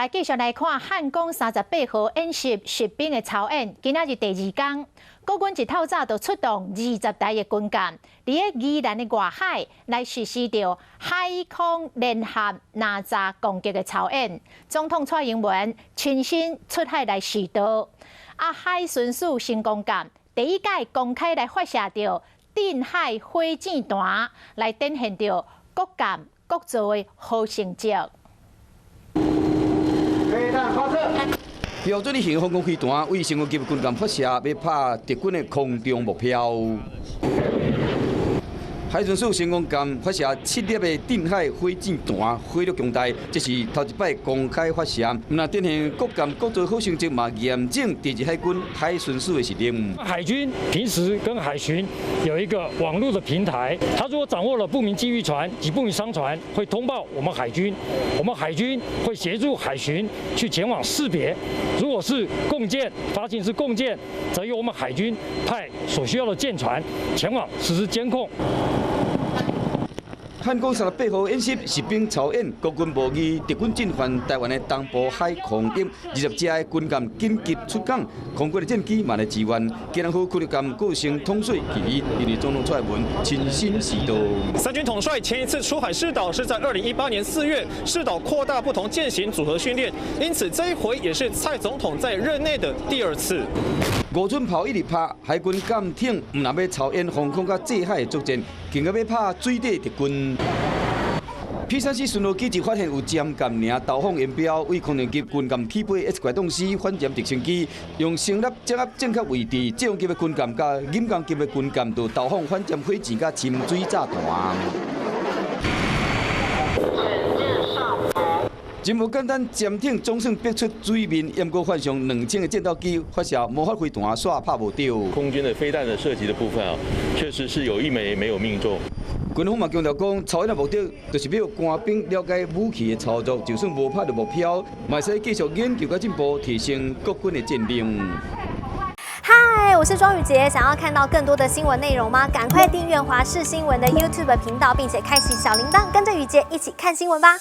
來繼續來看漢光38號演習實兵的操演，今仔日第二工，國軍一透早就出動20台的軍艦，佇个宜蘭的外海來實施著海空聯合哪吒攻擊的操演。總統蔡英文親身出海來視導，啊，海巡署神功艦第一擺公開來發射著鎮海火箭彈，來展現著國艦國造的好成績。飛彈發射。標準型防空飛彈對神風級軍艦發射，欲拍敵軍的空中目標。海巡署神功艦發射七粒的鎮海火箭彈，火力強大，這是頭一擺公開發射。毋但展現國艦國造好成績，嘛驗證第二海軍海巡署的實力。海軍平時跟海巡有一個網絡的平台，他如果掌握了不明機禦船及不明商船，會通報我們海軍，我們海軍會協助海巡去前往識別。如果是共艦，發現是共艦，則由我們海軍派所需要的艦船前往實施監控。漢光38號演習實兵操演，國軍模擬敵軍進犯台灣的東部海空域，20隻的軍艦緊急出港，空軍的戰機嘛來支援，基隆號驅逐艦個性統帥旗，因為總統蔡英文親身視導。三軍統帥前一次出海視導是在2018年4月，視導擴大不同艦型組合訓練，因此這一回也是蔡總統在任內的第二次。五寸炮一直拍，海軍艦艇毋但欲操演防空佮制海的作戰，更閣欲拍水底敵軍。P-3C 巡邏機一發現有潛艦營投放煙標，對空軍級軍艦起飛 S 拐動司反潛直升機，用聲納掌握正確位置，這種級的軍艦佮錦江級的軍艦就投放反潛火箭佮深水炸彈。真無簡單，潛艇總算逼出水面，毋過換上2000個戰鬥機發射魔法飛彈，煞拍無著。空軍的飛彈的射擊的部分啊，確實是有一枚沒有命中。軍方嘛強調講，操演的目的就是欲予官兵了解武器的操作，就算無拍著目標，嘛會使繼續研究佮進步，提升國軍的戰力。嗨，我是莊宇傑，想要看到更多的新聞內容嗎？趕快訂閱華視新聞的 YouTube 頻道，並且開啟小鈴鐺，跟着宇傑一起看新聞吧。